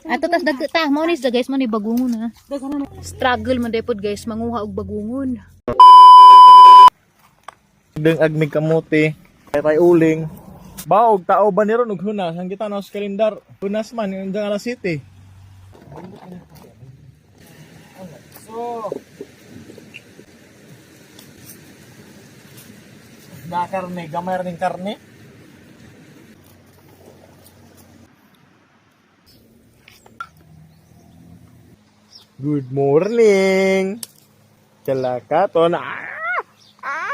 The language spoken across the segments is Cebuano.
Ato tas dagta, mao ni siya, guys, mao ni bagungon ha. Struggle man pod, guys, manguha og bagungon. Deng agmig kamote. Kay tay uling. Baog tao ba ni ron og hunas ang kita na sa kalendar. Hunas man yung alas city. So na karne, gamay rin karne. Good morning. Kalakaton. Ah! Ah!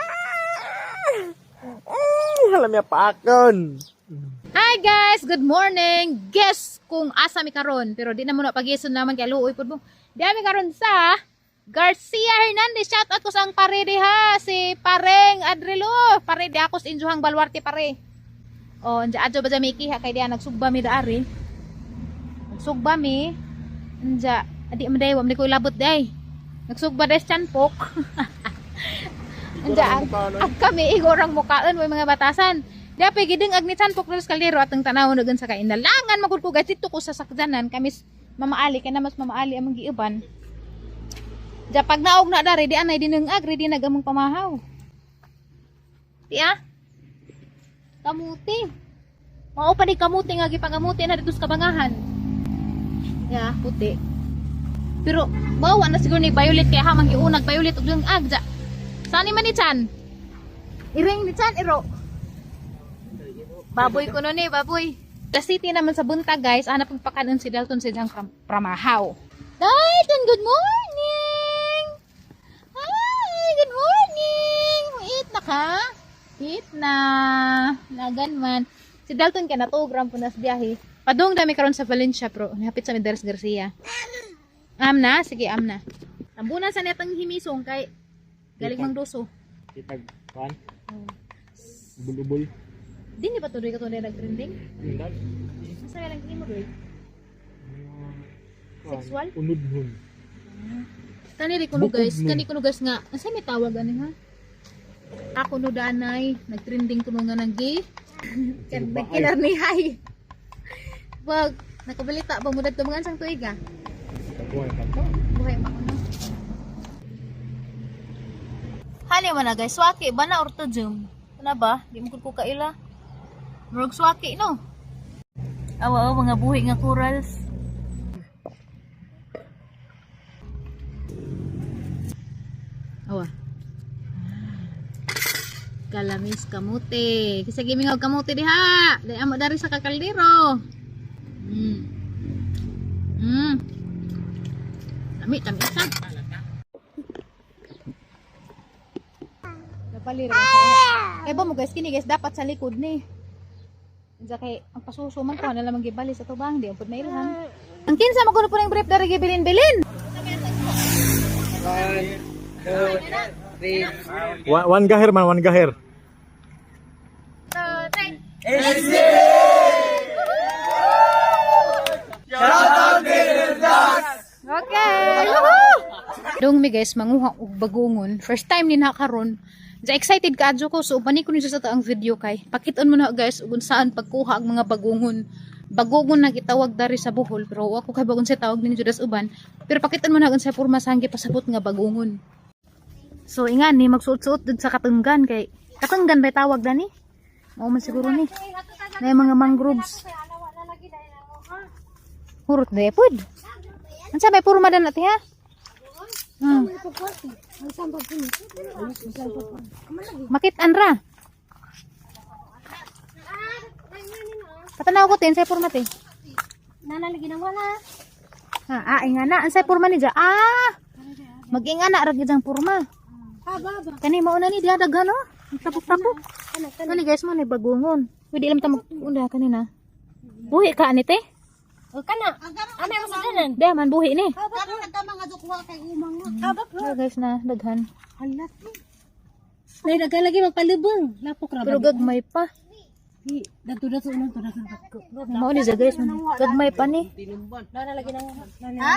Ah! Alam niya paakon. Hi guys, good morning. Guess kung asa mi karon, pero di na mo na pag-ison naman kay luoy pud mo. Di ami karon sa Garcia Hernandez. Shout out ko sa ang pare diha, si Pareng Adrelo. Pare di ako sa injuhang baluarte pare. Oh, anja adyo ba dyan mi ikiha kay diha nagsugba mi daari. Nagsugba mi. Anja, adi man day, wa man ko ilabot day. Nagsugba day sa chanpok. Anja, ang kami igorang mukaan way mga batasan. Dapat gideng ag ni Chanpok Los Caldero atong tanawon dagan sa kainalangan magud ko guys dito ko sa sakjanan kami Mama Ali kay na mas Mama Ali among giuban. Ja pag naog na dari di anay dineng ag ready na gamong pamahaw. Di ah. Kamuti. Mao pa ni kamuti nga gipangamuti na dito sa kabangahan. Ya, puti. Pero bawa na siguro ni Violet kay hamang giunag Violet ug dung ag ja. Sani man ni Chan? Iring ni Chan iro. Baboy ko nun eh, baboy. The city naman sa buntag, guys, hanap ang pakanon si Dalton si Jang Pramahaw. Dalton, good morning! Hi, good morning! Eat na ka? Eat na. Lagan man. Si Dalton ka na gram po nas biyahe. Padung dami karon sa Valencia, pero nihapit sa Medeiros Garcia. Am na? Sige, am na. Tambunan sa netang himisong kay galing mang duso. Kitag kan. Ubol-ubol. Di ni ba tuloy ka tuloy nag-trending? Asa lang kini mo doy? Sexual? Unudhon. Kani ri kuno Bukod guys, nun. kani kuno guys nga, asa may tawag ani ha? Ako no danay, nagtrending kuno nga nang gi. Kan nagkinarnihay. Wag, nakabalita ba mo dadto mga ansang tuig ah? Buhay pa to. Buhay pa kuno. Hali man na guys, swaki ba na or to zoom? Ano ba? Di mo ko kaila. Murag swaki no. Awa awa mga buhi nga corals. Awa. Kalamis kamote. Kasi gimingaw kamote diha. Di amo dari sa kakaldero. Lami, tamis sa. Napalira kay ba mo guys, kini guys dapat sa likod ni. Unsa kay ang pasuso man ko na lamang gibali sa tubang, di ang pud mailhan. Ang kinsa mo kuno po ning brief dari gibilin-bilin. One gaher man, one gaher. Okay. Woohoo! Dong mi guys manguha og bagungon. First time ni na karon. Ja excited kaadyo ko so uban ko ni sa ang video kay. Pakiton mo na guys ug saan pagkuha ang mga bagungon. Bagungon na gitawag dari sa Bohol pero wa ko kay bagon sa tawag ninyo das uban. Pero pakiton mo na unsa porma sa pasabot nga bagungon. So ingan ni magsuot-suot dud sa katunggan kay katunggan bay tawag dani. Mao man siguro ni. Na mga mangroves. Hurot na pod. Unsa may puro madan ati ha? Makit-an ra. Patanaw ko tin sa porma te. Nanalagi na wala. Ha, ah, ingana unsay porma ni ja? Ah! Mag-ingana ra gid ang porma. Kani mao na ni diha daghan oh. Ang Tapok-tapok. Kani guys mo ni bagungon. Pwede lang ta mag-unda kanina. Buhi ka ani te? O kana. Ano ang sadanan? Di man buhi ni. Karon nagka mga dukwa kay umang. Kabap. Oh, guys na daghan. Halat. Nay daghan lagi magpalubong. Lapok ra Pero gagmay pa. Dadto dadto unang to dadto. Mao ni sa guys man. Gagmay pa ni. Nanalagi na. Ha?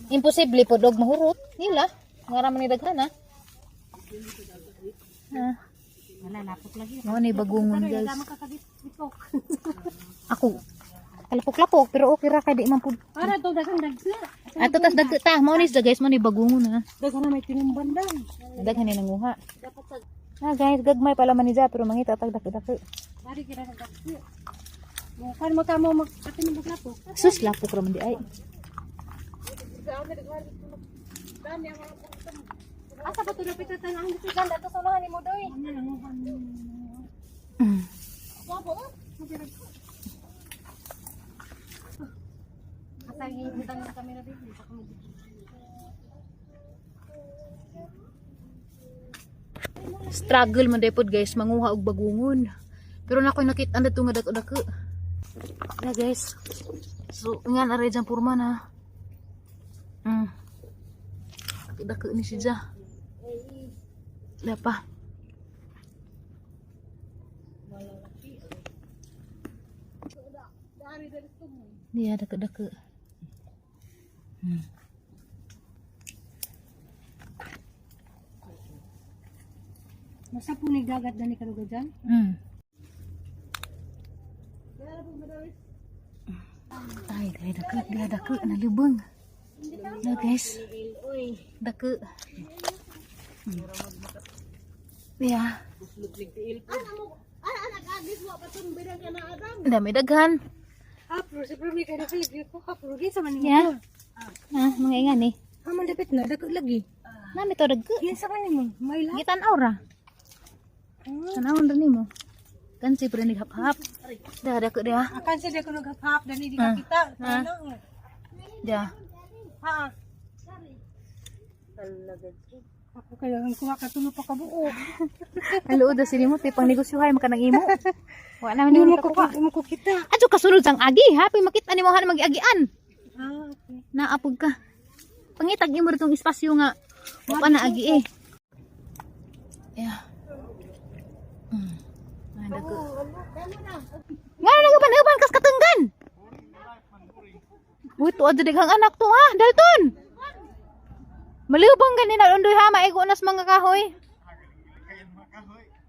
Imposible po dog mahurot nila. Nga man ni daghan ha. Ah. Wala lapok lagi. Mao ni bagungon guys. Ako. Kalapok-lapok pero okay ra kay di man pud. Para to daghang dagsa. Ato tas dagko ta, mao ni siya guys, mao ni bagungon ha. Daghan na may tinumban daw. Daghan ni nanguha. Dapat sa Ah guys, gagmay pala man ni siya pero mangita tag dako-dako. Dari kira sa dagsa. Mo kan mo kamo mag patinumbok na po. Sus lapok ra man di ay. Asa ba to dapat sa ang disigan dato sa unahan nimo doy. Asa gibutang ng kamera dito sa kami. Struggle man pod guys, manguha og bagungon. Pero na ako'y nakita na nga dako-dako. Na guys. So, nga na dyan purma na. Dako ni siya. Dapa. Iya, dako-dako. Nasa punig dagat dani kaluga dyan? Ay, dali dako, dali dako, nalubong. Na guys. Dako. Yeah. Dami daghan. Hapro, sa prami kay dako lagi ko hapro gi sa man nimo. Yeah. Ah, mga ingan eh. Haman dapit na dako lagi. Nami to dagko. Yan sa man nimo, may la. Gitan-aw ra. Tanawon ra nimo. Kansi pero ni hap-hap. Dah dako dia. Akan sa dako naghap dani di ka kita. Ah. Ano? Dah. Ha. Ako kailangan kuha ka tulo pa ka buo. Ang luod na sini mo, pang negosyo hay makanang imo. Wa naman Hindi nimo mo ko kakuha. mo ko kita. Adyo kasunod sang agi, happy makita nimo han magiagian. Ah, okay. Naapog ka. Pangitag imo ritong espasyo nga wa pa na agi eh. Yeah. Ay, dako. Nga na nagaban-uban kas katenggan. Uy, tuod daghang anak to ha, Dalton. Malubong gani na undoy ha, maigo nas mga kahoy.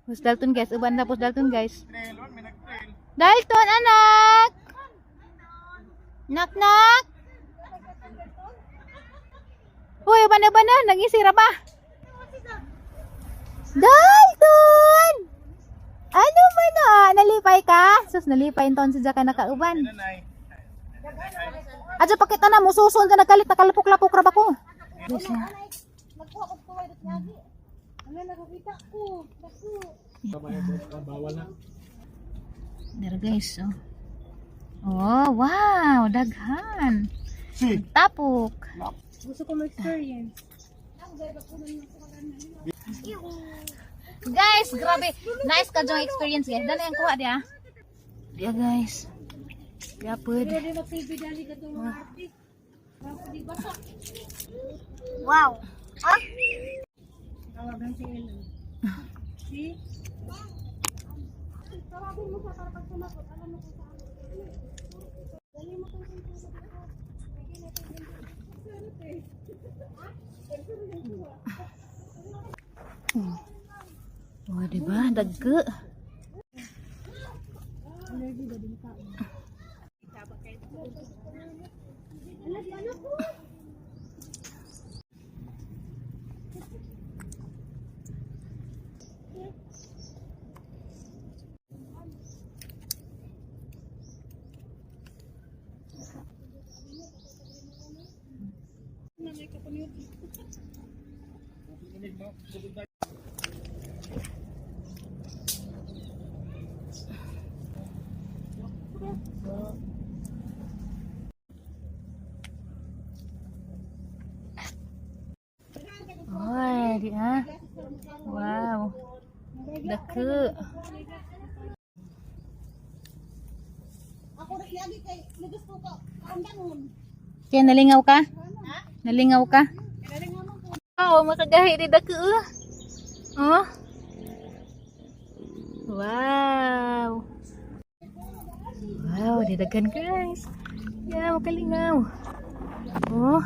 Pus Dalton guys, uban na pus Dalton guys. Trail, may nag-trail. Dalton anak. Knock knock. Uy, uban na uban na, nangisira pa. Dalton! Ano man na? Nalipay ka? Sus, nalipay yung taon si Jaka nakauban. Nanay. Adyo pakita na, mususun ka nagkalit, nakalapok-lapok ra ba ko? Yes, na. Magkuha ko tuway dot lagi. Ano nakakita ko? Dako. Bawal na. There guys, oh. Oh, wow, daghan. Si. Tapok. Gusto ko ma-experience. Guys, grabe. Nice ka diyang experience, guys. Dali ang kuha diya. Diya, guys. Diya, pwede. Pwede mag-TV dali ka itong mga artist. Di basa. Wow. Ah? Tawagan si Ellen. See? Tawagin mo siya para pag sumagot, alam mo kung saan. Dali mo kung saan. Oh, di ba? Dagko. Oy, di ah. Wow. Dagko. Ako na lagi kay nagusto ko kaundangon. Kaya nalingaw ka? Nalingaw ka? Wow, makagahi di dagko. Oh. Wow. Wow, di daghan guys. Yeah, makalingaw. Oh.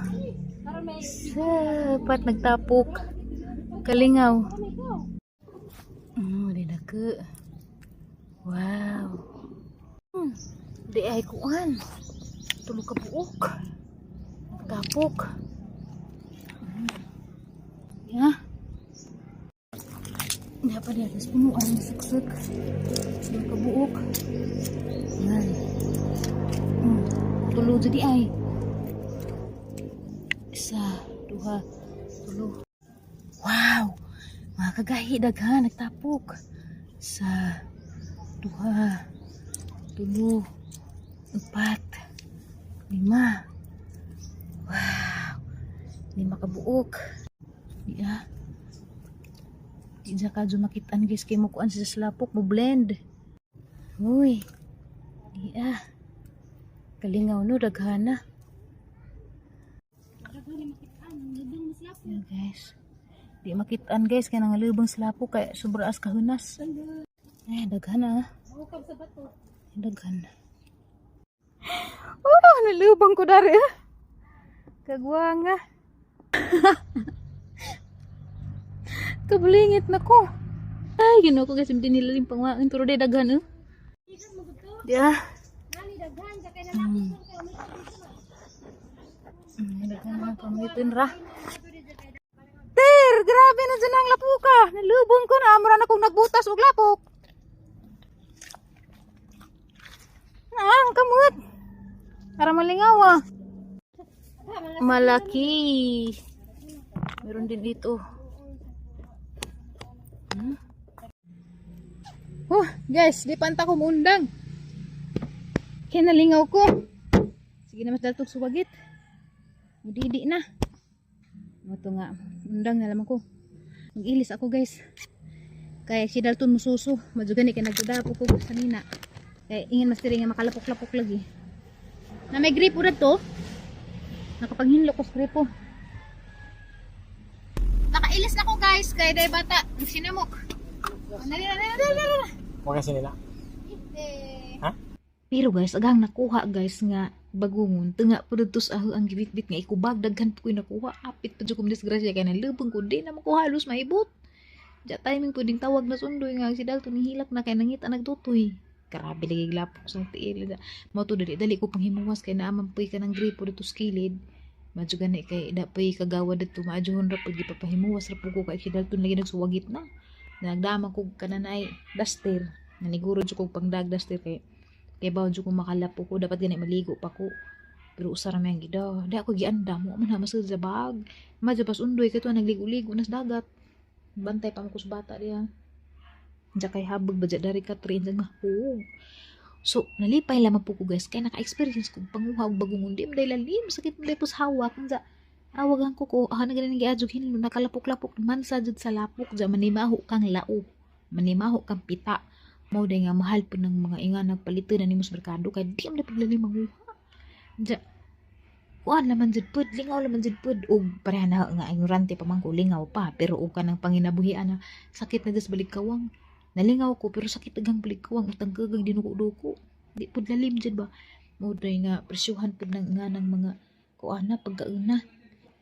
Sapat nagtapok. Kalingaw. Oh, di dagko. Wow. Di ay kuan. Tulo ka buok. Tapok. Ya. Dapat di atas punuan ng suksok. Tulo ka buok. Yan. Tulo di ay. Isa, duha, tulo. Wow! Mga kagahi daghan nagtapok. Isa, duha, tulo, upat, lima. Wow! 5 ka buok. Di ah. Di sa kadyo makitaan, guys, kay mo kuan sa slapok mo blend. Uy. Di ah. Kalingaw no daghana. Yan, guys. Di makitaan, guys, kay nangalubang slapok kay sobra as kahunas. Eh daghan ah. Daghan. Oh, nalubang ko dari ah. Kagwanga. Kabalingit na ko. Ay, ginoo ko, guys, hindi nila pangwain pero di daghan eh. Di ah. Daghan na pamitin ra. Ter, grabe na dyan ang lapuka. Nalubong ko na, mura na kong nagbutas og lapok. Ah, ang kamot. Para malingaw ah. Malaki. Meron din dito. Oh, guys, di pa anta ko muundang. Kaya nalingaw ko. Sige na mas daltog suwagit. Mudidi na. Ito nga, undang na lamang ko. Mag-ilis ako, guys. Kaya si Dalton mususo. Madyo gani kay nagdadapo ko sanina. Kaya ingin mas diri nga makalapok-lapok lagi. Na may gripo na to. Nakapaghinlo ko sa gripo. Nakailis na ko, guys, kay day bata sinamok. Dali, dali, dali, dali. Mga sinila. Ha? Pero guys, agang nakuha, guys, nga bagungon tunga po dito sa ang gibitbit nga ikubag daghan po ko'y nakuha apit pa jud kong disgrasya kay nalubong ko di na makuha halos maibot. Ja timing po ding tawag na sundoy nga si Dalton nihilak na kay nangita nagtutoy. Grabe lagi glapok sa tiil. Mo to dali dali ko panghimuwas kay naaman po'y kanang gripo dito sa kilid. Madyo gani kay da po'y kagawa dito maadyohon ra pud gipapahimuwas ra po ko kay si Dalton lagi nagsuwagit na. Nagdama ko kananay duster. Naniguro jud kog pangdag duster kay kay bawon jud ko makalapo ko dapat gani maligo pa ko. Pero usa ra man gid di ako giandam mo man na masud sa bag. Madyo pas undoy kay to nagligo-ligo nas dagat. Bantay pa mo ko sa bata diya. Diya kay habag ba diya dari ka train sa mahog. So, nalipay lamang po ko, guys, kay naka-experience ko panguha og bagong undi. Maday lalim, sakit maday pus hawak. Unsa, awagan ko ko, ah, na ganin giadjog hinlo, nakalapok-lapok, mansa jud sa lapok, diya manimaho kang lao, manimaho kang pita. Mao day nga mahal po ng mga inga nagpalito na nimo sa merkado, kay di man paglalim manguha. Diya, kuan laman jud pud, lingaw laman jud pud, ug pareha na nga ignorante pa man ko, lingaw pa, pero og kanang panginabuhian na sakit na jud sa baligkawang. Nalingaw ko pero sakit agang baligkawang utang kagag dinuko-duko. Di pud lalim jud ba. Mao day nga presyuhan pud ng nga ng mga kuan na pagkauna.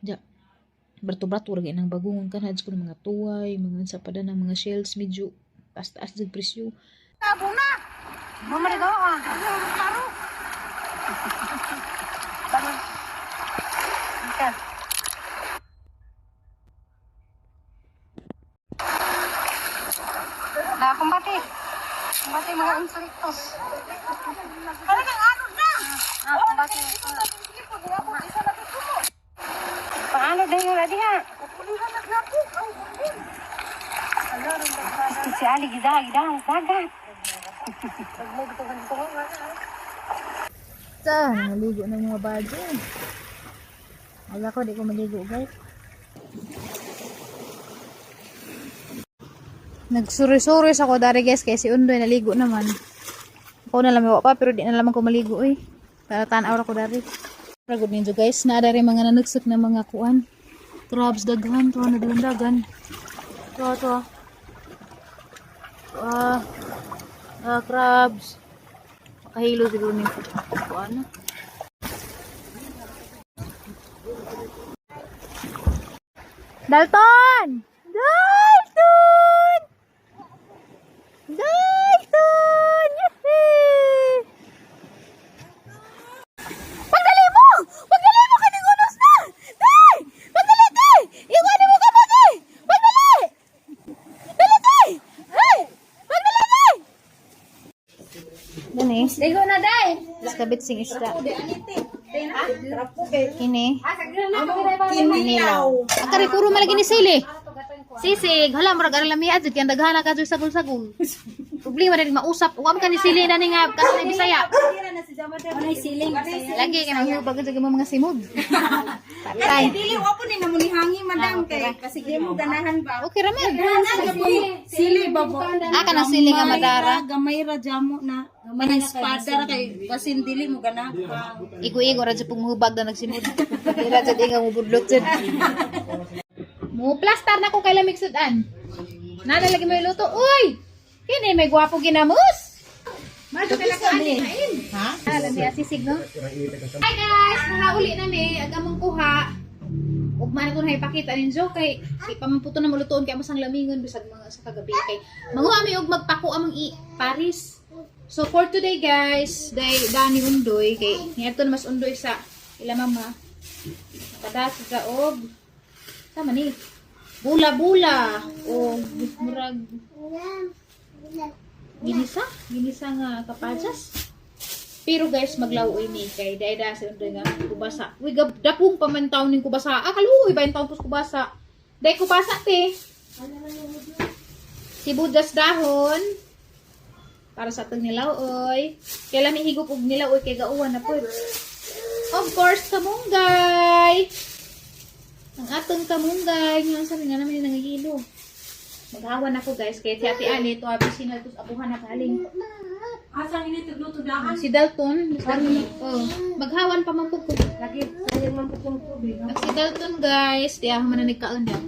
Diya brato-brato ra gyud nang bagungon kana ko ng mga tuway, mga unsa pa ng mga shells medyo taas-taas jud presyo. Mamari daw ah. Ika. Na kumbati. Kumbati mga insektos. Ah, kumbati. Paano din yung ladi ha? Si Ali gida gida dagat. Sa, maligo ng mga bago. Wala ko, di ko maligo, guys. Nagsuri-suri sa ko dari, guys, kay si Undoy naligo naman. Ako na lang may pa pero di na lamang ko maligo eh. Para tanaw ra ko dari. Ragod ninyo, guys, na dari mga nanugsok na mga kuan. Crabs daghan to na dagan. To to. Ah, ah, crabs. Makahilo siguro ni kuan. Dalton! Dalton! Dalton! Yehey! Kabitsing isda. Kini. Kinilaw. Akari puro malagi ni sili. Sisig, hala murag ara lami adjud kay ang daghana ka jud sagol-sagol. Problema na rin mausap. Wa man ka ni sili na ni nga kasi Bisaya. Lagi ka nang hubag sa mga simod. Patay. Dili wa po ni namo ni hangi, madam, kay kasi di mo ganahan ba. Okay ra man. Sili ba bo? Ah, kanang sili nga madara. Gamay ra jamo na. Gamay espada ra kay basin dili mo ganahan. Igo-igo ra jud pong muhubag na nagsimod. Di ra jud inga mubudlot jud. Mo plastar na ko kay lamig sudan. Nana lagi may luto. Uy! Kini may gwapo ginamos. Madto ka na Ha? Alam niya sisig, no? Hi guys, nakauli na mi ag among kuha. Ug man ko na ipakita ninyo kay ipamamputo na malutoon kay amo sang lamingon bisag mga sa kagabi kay manguha mi og magpako among i Paris. So for today guys, day dani undoy kay niadto na mas undoy sa ila mama. Nakadas sa og sama ni bula-bula o murag ginisa, ginisa nga kapajas. Pero guys, maglawoy ni kay dahil da sa undoy nga kubasa. Uy, gab, dapong pamantaw ning kubasa. Ah, kaluoy ba yung taon pos kubasa? Dahil kubasa te. Sibuyas dahon. Para sa atong nilawoy. Kaya lami higop og nilawoy kay gauwan na po. Of course, kamunggay. Ang atong kamunggay. Nga sa nga naman yung nangihilo. Maghawan ako guys kay si Ate Ali to abi sinal tos abuhan na galing. Asa ini tugluto daan? Si Dalton, oh, maghawan pa man po ko. Lagi sayang man po kung tubig. Ang si Dalton guys, di ako man nagkaon niya.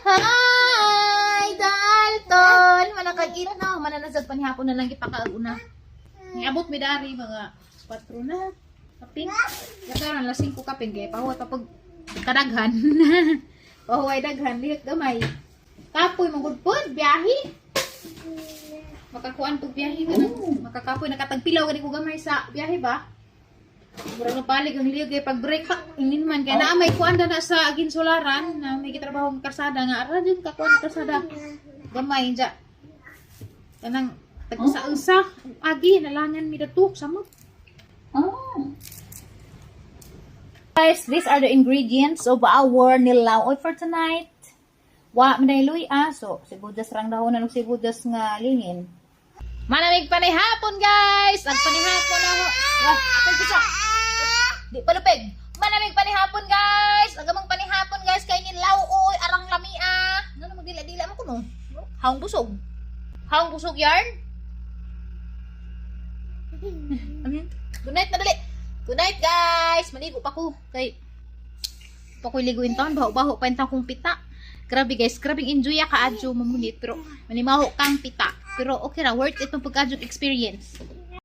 Hi Dalton! Manakagit na, mananasag panihapon na lang ipakauna. Niabot mi dari mga 4 na. Kaping. Kakaran lasing ko kaping kay pahuway pa pag kadaghan. Pahuway daghan lihok gamay. Kapoy mangudpod biyahe. Makakuan pag biyahe ka na. Makakapoy nakatagpilaw gani ko gamay sa biyahe ba? Murag napalig ang liyog kay pag break pa inin man kay naa may kuan na sa Ginsularan na may gitrabaho ng karsada nga ara jud ka kuan karsada. Gamay ja. Kanang tagsa-usa agi nalangan mi dato samot. Oh. Guys, these are the ingredients of our nilaw for tonight. Wa man luy aso, sibuyas rang dahon og sibuyas nga lingin. Manamig panihapon guys. Ang panihapon ako. Wah, apel ko. Di palupig. Manamig panihapon guys. Ang among panihapon guys kay nilaw oy arang lamia. Ngano magdila-dila man kuno? Haong busog. Haong busog yarn. Good night na dali. Good night guys. Maligo pa ko kay pa ko'y ligo in town, baho-baho pa in town kong pita. Grabe guys, grabing enjoy ka adyo mamunit pero manimaho kang pita. Pero okay ra, worth it pang pagka experience.